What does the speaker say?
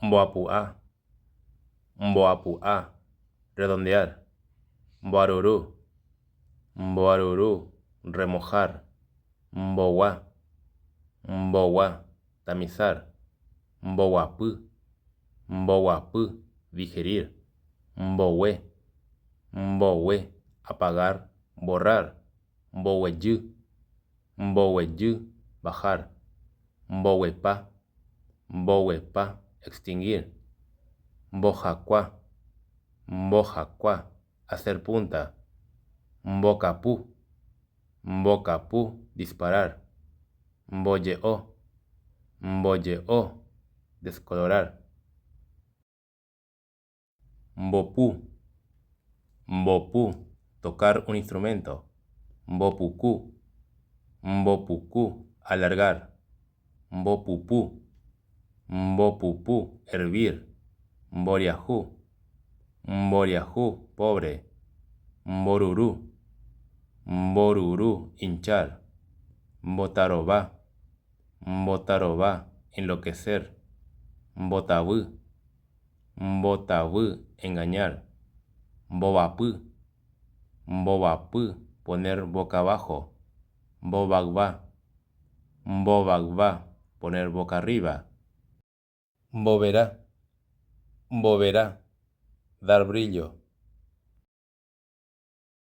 Mboapu'a, mboapu'a, redondear. Mboaruru, mboaruru, remojar. Mbogua, mbogua, tamizar. Mboguapy, mboguapy, digerir. Mbogue, mbogue, apagar, borrar. Mboguejy, mboguejy, bajar. Mboguepa, mboguepa, extinguir. Mbohakua, mbohakua, hacer punta. Mbokapu, mbokapu, disparar. Mboje'o, mboje'o, descolorar. Mbopu, mbopu, tocar un instrumento. Mbopuku, mbopuku, alargar. Mbopupu, mbopupu, hervir. Mboriahu, mboriahu, pobre. Mboruru, mboruru, hinchar. Mbotarova, mbotarova, enloquecer. Mbotavy, mbotavy, engañar. Mbovapy, mbovapy, poner boca abajo. Mbovayva, mbovayva, poner boca arriba. Mbovera, mbovera, dar brillo.